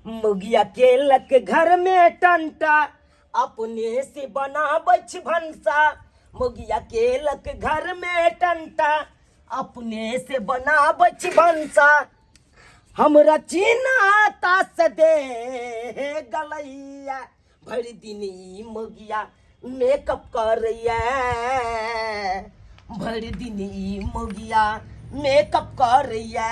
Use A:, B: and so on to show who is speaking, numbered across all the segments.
A: मुगिया केलक घर में टंटा, अपने से बनाबै छी भनसा। मुगिया केलक घर में टंटा, अपने से बनाबै छी भनसा। हमरा चीना तास दे गलैया, भरि दिन ई मुगिया मेकअप करैया। भरि दिन ई मुगिया मेकअप करैया।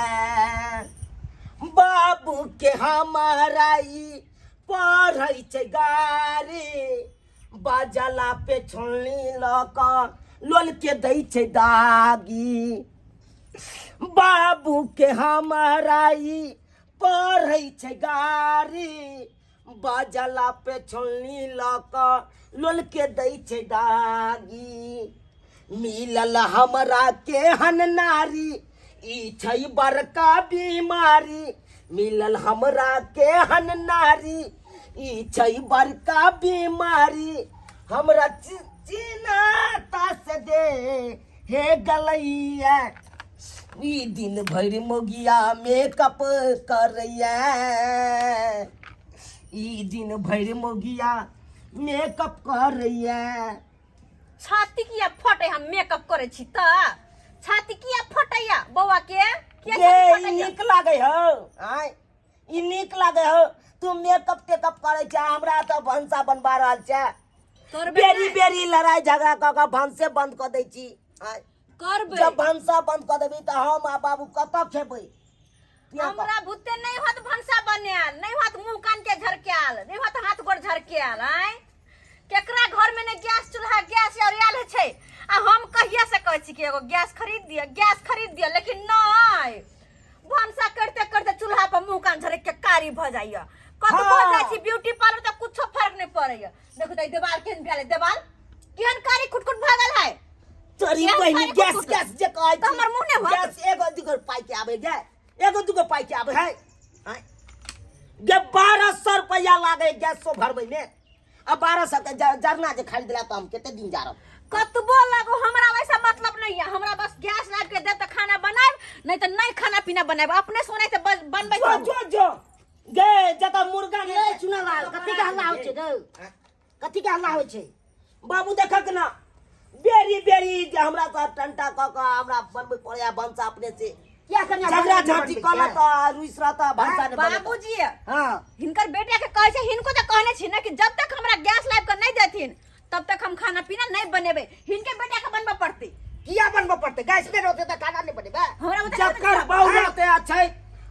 A: बाबू के हमारा ई पढ़ै छै गाड़ी, बजला पे छोलनी लऽ कऽ लोल के दै छै दागी। बाबू के हमारा ई पढ़ै छै गाड़ी, बजला पे छोलनी लऽ कऽ लोल के दै छै दागी। मिलल हमरा केहन नारी, ई छै बड़का बीमारी। मिलल हमरा केहन नारी, ई छै बड़का बीमारी। हमरा चीना तास दे हे गलैया, ई दिन भरि मोगिया मेकअप करैया। ई दिन भरि मोगिया मेकअप करैया।
B: छाती किया फटे? हम मेकअप करे छी त छाती किया फटैया बौआ के? किया
A: गे
B: छाती
A: ई
B: फटैया?
A: नीक लागै हौ? आँय, ई नीक लागै हौ? तू मेकअप टेकअप करै छै, हमरा तऽ भनसा बनबा रहल छै।
B: करबै
A: बेरी
B: नहि।
A: बेरी लड़ाई झगड़ा कऽ कऽ भनसे बंद कऽ दै छी। आँय,
B: करबै।
A: जब भनसा बंद कऽ देबही तऽ हम आ बाबू कतऽ खेबै? किया
B: हमरा भूते नहीं होत भनसा बनायल, नहीं होत मुंह कान के झरकायल, नहीं होत हाथ गोड़ झरकायल। आय, केकरा घर में ने गैस चूल्हा गैस और आयल छै? आ हम कहिया से कहै छी कि एगो गैस खरीद दिअ, गैस खरीद दिअ, लेकिन नहीं। भनसा करते करते चूल्हा पर मुंह कान झरक के कारी भ जाइया। कतबो जाइ छी ब्यूटी पार्लर तऽ कुछो फर्क नहीं पड़ैया। देखो तऽ ई देवाल केहन भेल है, देवाल केहन कारी कुटकुट भऽ गेल है।
A: तोरी
B: गैस
A: बहिनी
B: खाली
A: गैस
B: कुटकुट।
A: गैस जे कहै
B: तऽ हमर मुँह नहि होत।
A: गैस एगो दूगो पाइ के आबै गे, एगो दूगो पाइ के आबै है? आँय गे, 1200 रुपैआ लागे गैस सो भरबै में। आ 1200 के जरना जे खरीदला तऽ हम कते दिन जारब?
B: कतबो लागो हमरा वैसा मतलब नहीं है। हमरा बस गैस लाग के दे तऽ खाना बनाएब, नहीं तऽ नहीं खाना पीना बनाएब। अपने सोनाई से बनबै
A: जो
B: रहू।
A: जो जो गे, जतऽ मुर्गा
C: ए चुनालाल, कथी के हल्ला होइ छै रे? कथी के हल्ला होइ छै?
A: बाबू देखक ना, बेरी बेरी जे हमरा सब टंटा कऽ कऽ हमरा बनबै पड़ैया भनसा अपने से।
C: किया कनिया
A: झगड़ा
C: बनबै
A: झांटी
C: छै?
A: कऽ लऽ तऽ रुइस रहता भनसा नहि बनेता।
B: बाबूजी।
C: हाँ।
B: हिनकर बेटा के कहै छै, हिनको तऽ कहने छी ना कि जब तक हमरा गैस लाबि कऽ नहीं देथिन तब तक हम खाना पीना नहीं बनेबै। हिनके बेटा के बनबऽ पड़तै।
C: किया बनबऽ पड़तै? गैस पे रहतै तऽ खाना नहीं बनेबै?
B: हमरा बता।
A: जकर बहु रहते अच्छे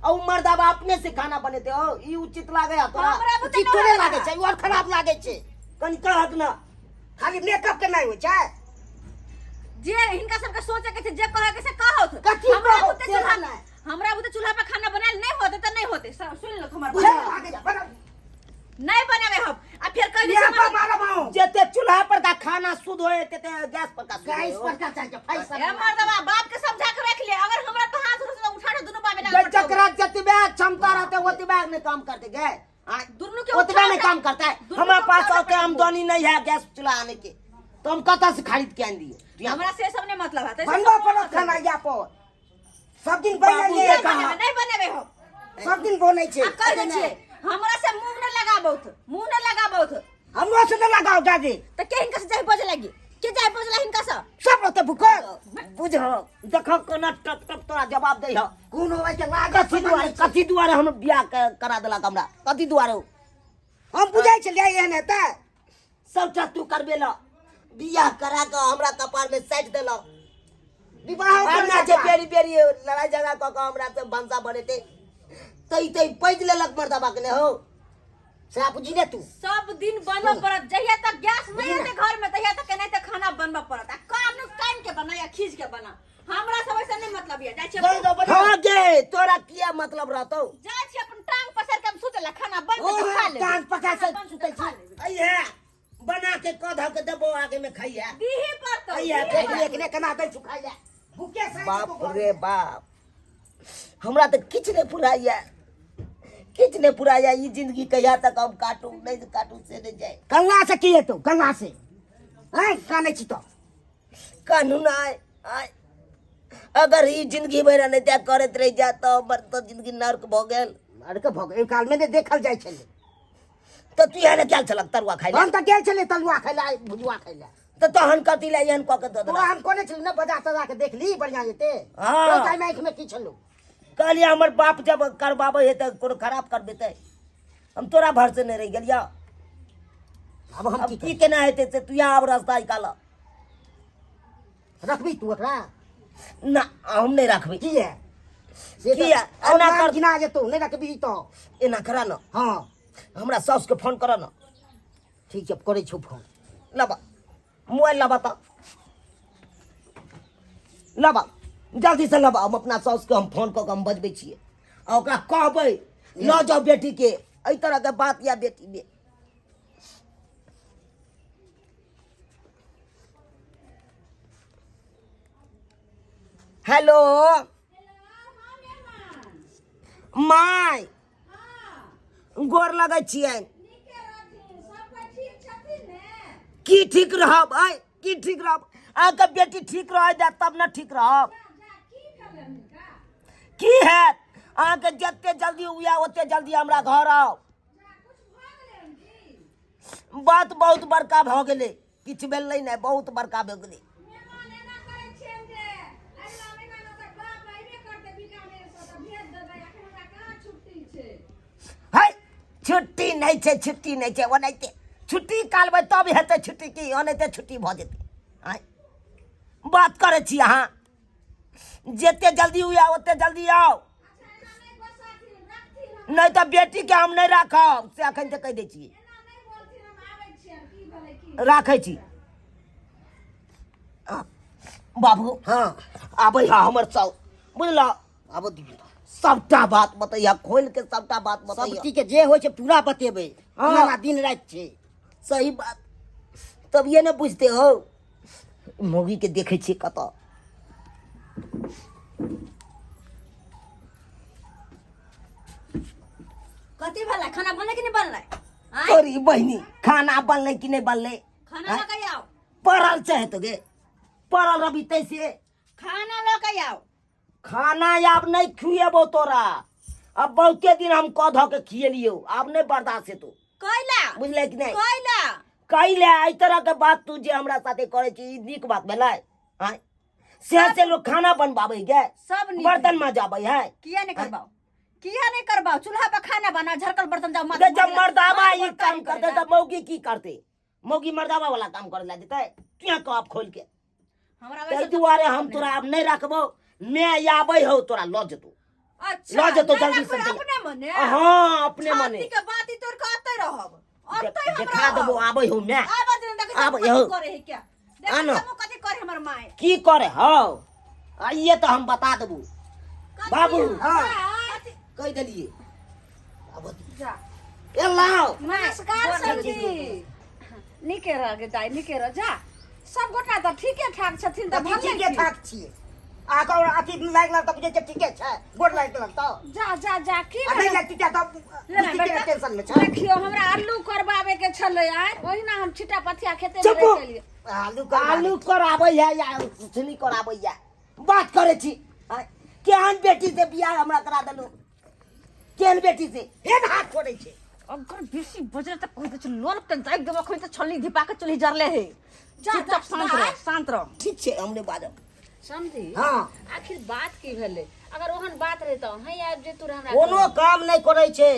A: और मर्दाबा अपने से खाना बनेते हो, ई उचित लागे है तोरा?
B: हमरा बुते
C: उचित
B: नहि
C: थोड़े
B: होय।
C: लागे छै, और खराब लागे छै।
A: कनि कहक ना।
C: खाली मेकअप के नहीं होइ छै।
B: जे हिनका सबके सोचे के छै, जे कहे के से कहत।
C: कथी
B: हमरा
C: कहत?
B: बुते
C: से
B: चूल्हा
C: नहि।
B: हमरा बुते चूल्हा पर खाना बनायल नहीं होते तऽ नहीं होते। सुन लो हमर
C: बुझा
B: बात।
C: आगे जा, बनाउ।
B: नहीं बनेबै हम। आ फेर कहि दै
C: यहाँ
B: छी
C: पर मारब हम।
A: जते चूल्हा पर का खाना शुद्ध होए तेते गैस पर का शुद्ध
C: गैस
A: होए।
C: पर का चाहिए फैशन।
B: ए मर्दबा, बाप के समझा के रख ले। अगर हमरा पे हाथ उठे तऽ उठा के दुनू बाप बेटा के
A: जकरा जतबे क्षमता रहते ओतबे ने काम करते गए।
B: दुनू के
A: ओतबे
B: उठा
A: नहीं काम करता है।
B: दुनू
A: हमारे
B: के
A: पास
B: उठा
A: होते
B: के
A: आमदनी नहीं है गैस चूल्हा आने के, तो हम कतऽ से खरीद के आन दिए?
B: हमरा से सब नहीं मतलब है।
C: बनबऽ पड़त खाना या पर सब दिन
A: बाबू
C: बनै
A: देखा।
B: नहीं बनेबै हम।
C: सब दिन बनै छै।
B: आ कह दै छियै हमरा से मुंह न लगाबौथ, मुंह न लगाबौथ।
C: हमरो से न लगाओ दादी।
B: तऽ के हिनका से जाय बजे लागी? के जाय बजे लागी हिनका से?
C: सब रहते भूखल।
A: बुझ देख कोना टप टप तोरा जवाब दै ह।
C: कोन होवे के लागत?
A: कथी दुआरे, कथी दुआरे हम बियाह करा देलक हमरा? कथी दुआरे?
C: हम बुझै छलियै एहन हेतै।
A: सबटा तू करबेला, बियाह करा कऽ हमरा कपार में साटि देलक।
C: विवाह
A: हमरा जे बेरी बेरी लड़ाई झगड़ा कऽ कऽ हमरा से भनसा बनेतै तै तै पैज लेलक मर्दबा के ने हो।
C: से बुझी ने तू।
B: सब दिन बनबऽ पड़त। जहिया तक गैस नहीं हेतै घर में तहिया तक केनाहिते खाना बनबऽ पड़त। आ कानू कान के बना या खींच के बना, हमरा सब ऐसा नहीं मतलब ये। जाइ छी अपन-
A: हाँ गे, तोरा किया मतलब रहतौ?
B: जाइ छी अपन टांग पसार के हम सुतला, खाना बन के
C: ओहो,
B: खा लेबै।
C: टांग पसार के
B: खाना बन
C: सुतै
B: के खा
C: छी।
B: लेबै।
A: अइहे बना के कऽ धऽ के देबो आगे में खइहे।
B: दीही पड़तौ।
A: अइहे,
B: दीही
A: खइहे।
B: पड़तौ।
C: एकने केना दै छु खाइ ले? भूखे से
A: बाप रे बाप, हमरा तऽ किछु नहि पुराइया, किछु नहि पुराइया। ई जिंदगी कहिया तक हम काटू नहि काटू से नहि जाय।
C: कल्ला से की हेतौ? कल्ला से हैं कानै छी तो?
A: कानू ना आय, अगर ई जिंदगी भरि नहि करैत रहि जाय तऽ हमर तऽ जिंदगी नर्क भऽ गेल।
C: अरे के भग एहि कालमे नहि देखल जाइ छलै।
A: तऽ तू एहन गेल छलक तरुआ खाइ
C: हम तऽ गेल छलियै तलुआ खाइ लए, भुजुआ खाइ लए।
A: तऽ तहन कथी लए एहन कऽ के दऽ
C: तोरा
A: देलक?
C: हम कहने छलियै ने, बजा तजा के देख ली, बढ़िआँ जेतै।
A: हाँ।
C: ओहि टाइम आँखिमे की छलौ?
A: कहलियै हमर बाप जब करबाबै है तऽ कोनो खराब करबेतै? हम तोरा भरसे नहि रहि गेलियौ।
C: आब हम
A: आब
C: की
A: की केना हेतै से तू आब रास्ता निकाल।
C: रखबी तू एकरा?
A: ना, हम नहि रखबै।
C: किया से?
A: किया?
C: एना
A: एना
C: कर
A: कर-
C: गिना जेतौ, नहि रखबी तऽ।
A: एना करा न।
C: हाँ।
A: हमरा साउसके फोन कर न।
C: ठीक छै, करै छौ फोन।
A: लाबा मोबाइल, लाबा तऽ लाबा, जल्दीसँ लाबा। हम अपना साउसके हम फोन कऽ कऽ हम बजबै छियै आ ओकरा कहबै लऽ जाउ बेटीके, एहि तरहके बात यऽ बेटीमे। हेलो my, गोर लगै छियनि। की ठीक रहब? आय की ठीक रहब? अहाँके बेटी ठीक रहै दे तब ने ठीक रहब। की हैत? अहाँके जते जल्दी हुए ओते जल्दी हमरा घर आउ। बात बहुत बड़का भऽ गेलै। किछु भेलै नहि, बहुत बड़का भऽ गेलै। है, छुट्टी नहि छै, छुट्टी नहि छै। ओनाहिते छुट्टी कालबै तब हेतै छुट्टी की? ओनाहिते छुट्टी भऽ जेतै? आँय, बात करै छी अहाँ। जते जल्दी हुए ओते जल्दी आउ, नहि तऽ बेटीके हम नहि राखब, से अखन से कहि दै छियै। राखै छी आ, बाबू।
C: हाँ।
A: आबै है हमर साउ, बुझल?
C: आबो दियौ।
A: सबटा बात बतैया, खोल के सबटा बात बतैया।
C: सब चीज के जे होइ छै पूरा बतेबै।
A: हाँ।
C: हमरा दिन राति छै।
A: सही बात, तब ये ने बुझते हो। मौगी के देखै छियै कतऽ।
B: कथी भेलै? खाना बनलै कि नहि बनलै? आँय?
A: तोरी बहिनी, खाना बनलै कि नहि बनलै?
B: खाना लऽ के आउ।
A: पड़ल छै तो गे, पड़ल रवि तैसे।
B: खाना लऽ के आउ।
A: खाना आब नहि खुएबो तोरा। अब बहुते दिन हम कऽ धऽ के खिएलियौ, आब नहि बर्दाश्त हेतौ।
B: कैला?
A: बुझलै कि नहि?
B: कैला?
A: कैले एहि तरह के बात तू जे हमरा साथे करै छी, ई नीक बात भेलै? आँय, से से लोग खाना बनबाबै गे?
B: सब नीक।
A: बर्तन मजाबै है?
B: किया नहि करबाउ? किया नहि करबाउ? चूल्हा पर खाना बना, झरकल बर्तन जाओ।
A: गे, जब मर्दाबा ई काम करते तऽ मौगी की करते? मौगी मर्दाबा वाला काम करे ला देतै? तू यहाँ कप खोल के
B: हमरा
A: ताहि
B: वैसे
A: दुआरे हम तोरा आब नहि राखबौ। मैं आबै हौ, तोरा लऽ जेतौ।
B: अच्छा,
A: लऽ जेतौ
B: नहि
A: जल्दी से
B: राखबै
A: जल्दी।
B: अपने मने?
A: हाँ, अपने मने।
B: छाती के बाती तोड़ के अतै रहब, अतै हम
A: देखा
B: रहब।
A: देबो, आबै हौ मैं।
B: आब दिन देखै
A: आबै
B: कथी
A: हौ।
B: करे है क्या? देखै
A: आनो।
B: हमहूँ कथी करे हमर माय।
A: की करे हौ, आइए तऽ हम बता देबो।
B: कथी?
A: बाबू,
C: हाँ।
B: कथी?
A: कहि देलियै। आब
B: जा।
A: ए लाओ।
B: नमस्कार सखी, नीके रह गे दाइ, नीके रह। जा, सब गोटा तऽ ठीके ठाक छथिन तऽ
C: अथी
B: भले
C: ठीके
B: की।
C: ठाक छियै। अहाँके और अथी लागि गेल तऽ बुझै छियै ठीके छै, गोर लागि गेल तऽ।
B: जा जा जा, की
C: आ नहि
B: भेलै?
C: लागि तऽ
B: ले ना
C: ठीके
B: बेटा।
C: टेंशन मे छै।
D: देखियौ, हमरा आलू करबाबे के छलै आइ, ओहिना हम छिटा पथिया खेते मे
A: चुप।
D: रहि गेलियै।
C: आलू करबा
A: आलू कराबै है या सुनी कराबै है? बात करै छी। आँय, केहन बेटी से बियाह हमरा करा देलू? केहन बेटी से?
C: हेन हाथ छोड़ै छै।
B: अगर बेसी बजरे तऽ कहि दै छै, लोल के दाबि देबो। अखन तऽ छलनी धिपा के चुल्ही जरले है।
D: जा,
B: चुपचाप
D: जा,
B: शांत रह, शांत रह।
A: ठीक छै, हम नहि बाजब।
D: समझी?
C: हाँ।
D: आखिर बात की भेलै? अगर ओहन बात रहै तऽ अहीं आबि जैतु रहै हमरा।
C: कोनो काम नहि करै छै।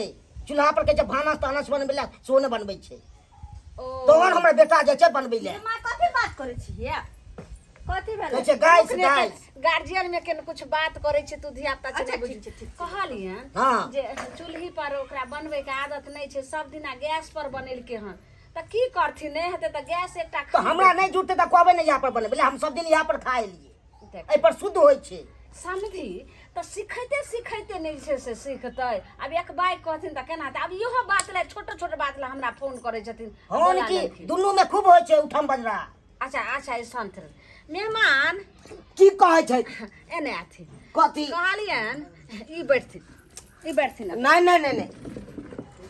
C: चूल्हा पर के जे भानस तानस बनबै लए, सेहो नहि बनबै छै।
D: ओ
C: तोहर हमर बेटा जे छै बनबै लए।
B: माँ, कथी बात करै छियै? कथी भेलै?
C: कहै छै गैस
D: ओकरे के
C: गैस।
D: गार्जियन में केन कुछ बात करै छै, तू धिया पुता छै।
B: अच्छा,
D: नहि बुझै।
B: ठीक छै, ठीक छै।
D: कहलियन
C: हाँ।
D: जे चूल्ही पर ओकरा बनबै के आदत नहि छै, सब दिना गैस पर बनेलकै हन, तऽ की करथिन? नहि हेतै तऽ गैस एकटा
C: तऽ हमरा नहि जुटतै तऽ कहबै ने यहाँ पर बनबै लए? हम सब दिन यहाँ पर खा एलियै।
D: देख।
C: एहि पर शुद्ध होइ छै।
D: समझी तऽ सिखैते सिखैते नहि छै से सिखतै। आब एक बाइक कहथिन तऽ केना हेतै? आब इहो बात लए, छोट छोट बात लए हमरा फोन करै छथिन।
C: हँ
D: बोला
C: की
D: लेलखिन।
C: दुनू में खूब होइ छै उठम बजरा।
D: अच्छा अच्छा, ई शांत रह। मेहमान।
A: की कहै छै?
D: एने आथिन।
A: कथी
D: कहलियन ई बैठथिन, ई बैठथिन।
A: नहि नहि नहि नहि,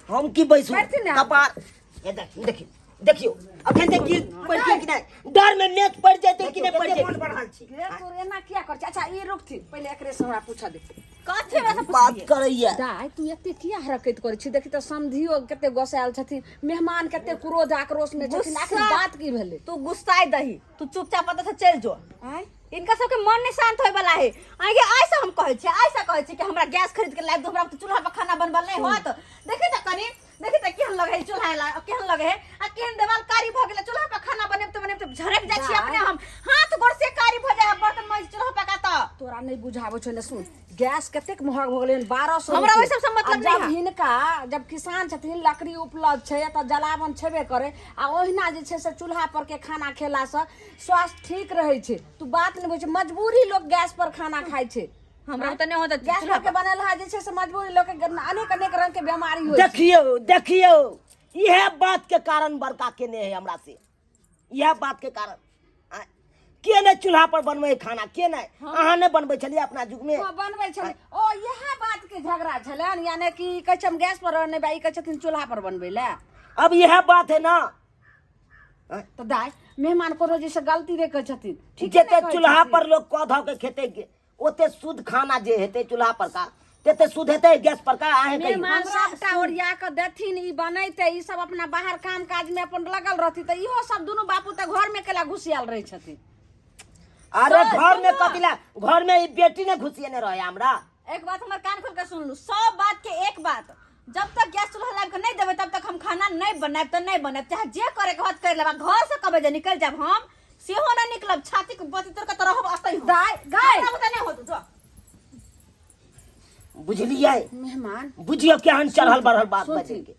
A: हम की बैसू?
D: बैठथिन ने।
A: कपार
C: हे देखी।
A: देखी। देखियौ अखन तक गिर पड़तै कि नहि डर में मेच पड़ जेतै कि नहि पड़
C: कते मोन
A: जेतै
C: बढ़ल छी
D: गे तोर एना किया करै छै अच्छा ई रुकथिन पहिले एकरे से हमरा पूछऽ दे
B: कथी हमरा से
A: बात
B: पुछलियै
A: करैया
D: दाय तू एते किया हरकत करै छी देखी तऽ समधियो कते गोसायल छथिन मेहमान कते क्रोध आक्रोश में छथिन आखिर
B: गुस्सा-
D: बात की भेलै
B: तू गुस्साइ दही तू चुपचाप ओतऽ से चलि जो
D: आँय
B: इनका सबके मन नहीं शांत होय वाला है आगे ऐसा हम कहै छी ऐसा कहै छी कि हमरा गैस खरीद के लाइब दो हमरा तो चूल्हा पर खाना बनबल नहीं होत देखी त कनी देखी त केहन लगे है चूल्हा ला केहन लगे है आ केहन देवाल कारी भ गेलै चूल्हा पर खाना बनेब त बनेब त झरक जाइ छी अपने हम हाथ गोड़ से कारी भ जाय है बर्तन में चूल्हा पका त
D: तोरा नहि बुझाबै छौ ने सुन गैस कतेक महग भऽ गेलै 1200
B: हमरा ओहि सबसँ मतलब
D: जब
B: नहि है।
D: हिनका जब किसान छथिन लकड़ी उपलब्ध छै तऽ जलावन छेबे करे आ ओहिना जे छै से चूल्हा पर के खाना खेलासँ स्वास्थ्य ठीक रहै छै तू बात नहि बुझै छै मजबूरी लोक गैस पर खाना खाइ छै
B: हमरा तऽ नहि होत
D: गैस पर के बनल है जे छै से मजबूरी लोक के अनेक अनेक रंग के बीमारी होइ छै
A: देखियौ देखियौ इएह बात के कारण बड़का केने है हमरा से इएह बात के कारण आँय, के नहि चूल्हा पर बनबै है खाना के नहि अहाँ नहि बनबै छलियै अपना युग में
D: हँ, बनबै छलै ओ इएह बात के झगड़ा छलनि यानी कि कहै छै हम गैस पर बनेबै ई कहै छथिन चूल्हा पर बनबै लए
A: अब इएह बात है ना
D: तऽ दाय मेहमान कोनो जे से गलती नहि कहै छथिन ठीके ने
A: जते
D: कहै
A: चूल्हा
D: छथिन।
A: पर लोग कऽ धऽ के खेतै ओते शुद्ध खाना जे हेतै चूल्हा पर का तेते शुद्ध हेतै गैस पर का अहें कहियौ
D: मेहमान सबटा ओरिया कऽ देथिन ई बनैते ई सब अपना बाहर काम काज में अपन लगल रहती तऽ इहो सब दुनू बापू तऽ घर में केला घुसियाल रहै छथिन
A: अरे
B: सर,
A: घर में
B: सुनू।
A: कथी ला घर में ई बेटी ने घुसियने रहे हमरा
B: एक बात हमर कान खोल के सुन लू सब बात के एक बात जब तक गैस चूल्हा लाबि के नहीं देबै तब तक हम खाना नहीं बनायब तऽ नहीं बनायब चाहे जे करे के होत कर लेब आ घर से कबे जे निकल जाब हम सेहो ना निकलब छाती के बत्ती तोड़ के तो रहब अतै हम।
D: दाय गाय
B: हमरा बुते नहीं होत जो
A: बुझलियै
D: मेहमान
A: बुझियौ केहन चढ़ल बढ़ल बात
D: सुनथिन।
A: बजै के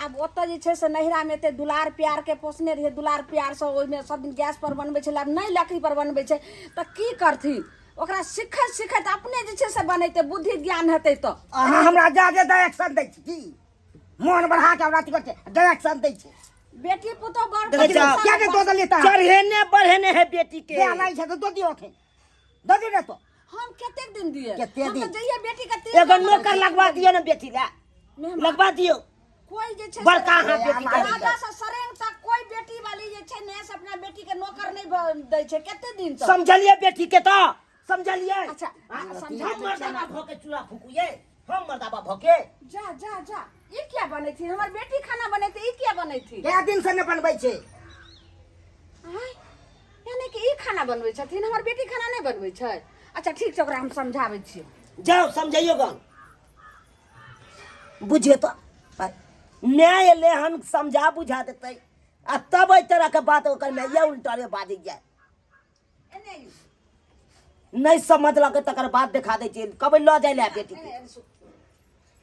D: आब ओतऽ जे छै से नैहरामे एते दुलार प्यारके पोसने रहियै दुलार प्यारसँ ओहिमे सब दिन गैस पर बनबै छलै आब नहि लकड़ी पर बनबै छै तऽ की करथिन ओकरा सिखैत सिखैत अपने जे छै से बनेतै बुद्धि ज्ञान हेतै तऽ
C: अहाँ हमरा जादे डायरेक्शन दै छी की मोन बढ़ा के हमरा अथी करै छै डायरेक्शन दै छी
D: बेटी पुतोह बड़
A: देखै
C: क्या
A: छह?
C: के दो देलियै तऽ
A: चढ़ेने बढ़ेने है बेटी के
C: दे नहि छै तऽ दो दियौ एखन दो दियौ ने तो
D: हम कतेक दिन दिए
A: कतेक
D: हम तऽ
A: दिन?
D: जहिया बेटी के तीन
A: एगो
D: साल
A: नौकर लगवा दियौ ने बेटी ला
D: मेहमान।
A: लगवा दियौ
D: कोई जे छै से-
A: बड़का अहाँ बेटी के
D: राजा से सरेंग तक कोई बेटी वाली जे छै ने से अपना बेटी के नौकर नहीं दै छै कते दिन तक
A: समझलियै बेटी के तऽ समझलियै
D: अच्छा,
A: हाँ,
D: समझा
A: हम
D: दै छियै
A: मर्दाबा भऽ के चूड़ा फूकू ये हम मर्दाबा भऽ के
D: जा जा जा ई किया बनैथिन हमर बेटी खाना बनेतै ई किया बनैथिन
C: कए दिन से नहि बनबै छै
D: आँय, यानी कि ई खाना बनबै छथिन हमर बेटी खाना नहि बनबै छै अच्छा ठीक छै ओकरा हम समझाबै छियै
A: जाओ समझाइयो गन बुझियो तऽ न्याय एलै हन समझा बुझा देतै आ तब एहि तरहके बात ओकर माइए उल्टरे बाजि जाय नहि समझलकै तकर बाद देखा दै छियै कहबै लऽ जाइ लए बेटीके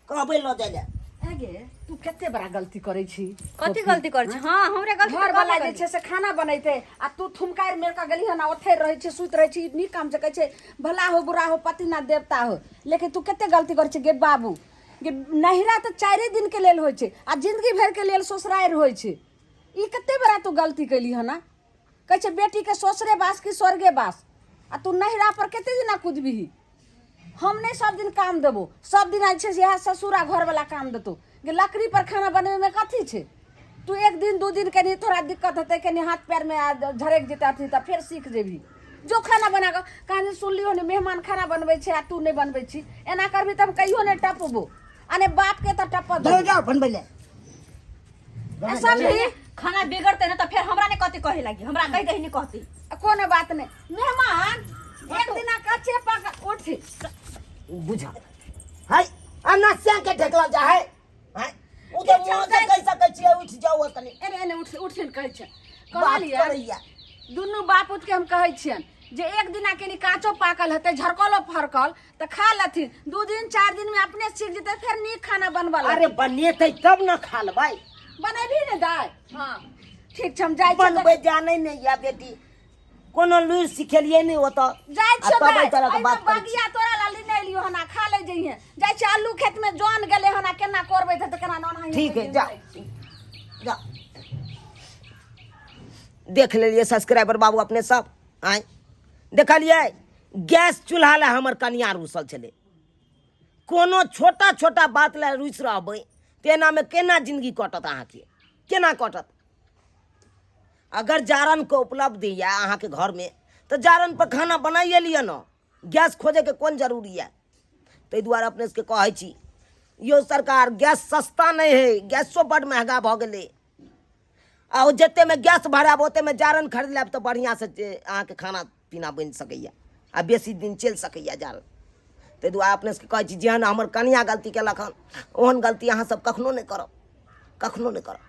A: कहबै लऽ जाइ लए
D: आगे तू कते बड़ा गलती करै छी
B: कथी गलती करै छी हँ हमरे गलती
D: घर
B: तऽ
D: वाला
B: करबे
D: जे छै से खाना बनेतै आ तू थुमकारि मारि कऽ गेली हन आ ओतहि रहै छी सुति रहै छी ई नीक काम छै कहै छै भला हो बुरा हो पति ना देवता हो लेकिन तू कते गलती करै छी गे बाबू गे नैहरा तऽ चारिए दिनके लेल होइ छै आ जिंदगी भरिके लेल ससुरारि होइ छै ई कते बड़ा तू गलती केली हन आ? कहै छै बेटीके ससुरे बास कि स्वर्गे बास आ तू नैहरा पर कते दिना कुदबिही हम नहि सब दिन काम देबो सब दिन जे छै से इएह ससुर आ घरवला काम देतौ गे लकड़ी पर खाना बनबैमे कथी छै तू एक दिन दू दिन कनि थोड़ा दिक्कत हेतै कनि हाथ पैरमे झरकि जेतै अथी तऽ फेर सीख जेबही जो खाना बना कऽ कहानी सुनलियौ ने मेहमान खाना बनबै छै आ तू नहि बनबै छी एना करबही तऽ हम कहियो नहि टपबो आ नहि बापके तऽ टपऽ
C: जाओ
D: देबो
C: जाओ बनबै लए
D: आ समझी
B: खाना बिगड़तै ने तऽ फेर हमरा नहि कथी कहै लागी हमरा कहि दही नहि कहती
D: कोनो बात नहि मेहमान एक दिना कच्चे पक उठ
A: बुझा है आ नसिया के ढेकला जा है हैं उ तऽ मुँह से कहि सकै छियै उठि जाउ तनी
D: एने एने उठ उठ ने कहै छै
A: बात
D: कहलियै
A: करैया
D: दुनू बापूत के हम कहै छियनि जे एक दिना कनि काँचो पाकल हेतै झरकलो फरकल तऽ खा लेथिन दू दिन चारि दिन में अपने सीख जेतै फेर नीक खाना बनबऽ
A: अरे
D: लगतै
A: बनेतै तब ने खा लेबै
D: बनेबही ने दाय
B: हँ
D: ठीक छै हम जाइ छियै
A: बनबै जानै नहि या बेटी कोनो लुरि सिखेलियै नहि ओतऽ
D: जाइ
A: आ
D: छियो
A: तब
D: दाय
A: एहि तरहके
D: एहिमे
A: बात करै छी
D: बगिया तोरा ला लेने एलियो हन आ खा ले जइहे जाइ छियै आलू खेत में जन गेलै हन आ केना कोरबै तऽ केना नोन
A: ठीक है जा जा देख लेलियै सब्सक्राइबर बाबू अपने सब आँय देखलियै गैस चूल्हा लए हमर कनिया रूसल छलै कोनो छोटा छोटा बात लए रुसि रहबै तेनामे केना जिंदगी कटत अहाँके केना कटत अगर जारनके उपलब्धि यऽ अहाँके घरमे तऽ जारन पर खाना बनाइए लिअ ने, गैस खोजैके कोन जरूरी यऽ? ताहि दुआरे अपने सबके कहै छी यौ सरकार, गैस सस्ता नहि है, गैसो बड्ड महगा भऽ गेलै। आ ओ जतेकमे गैस भरायब ओतेकमे जारनि खरीद लेब तऽ बढ़िआँसँ जे अहाँके खाना पीना बनि सकैए आ बेसी दिन चलि सकैए जारनि। ताहि दुआरे अपने सबके कहै छी, जेहन हमर कनिआँ गलती केलक हन ओहन गलती अहाँ सब कखनो नहि करब, कखनो नहि करब।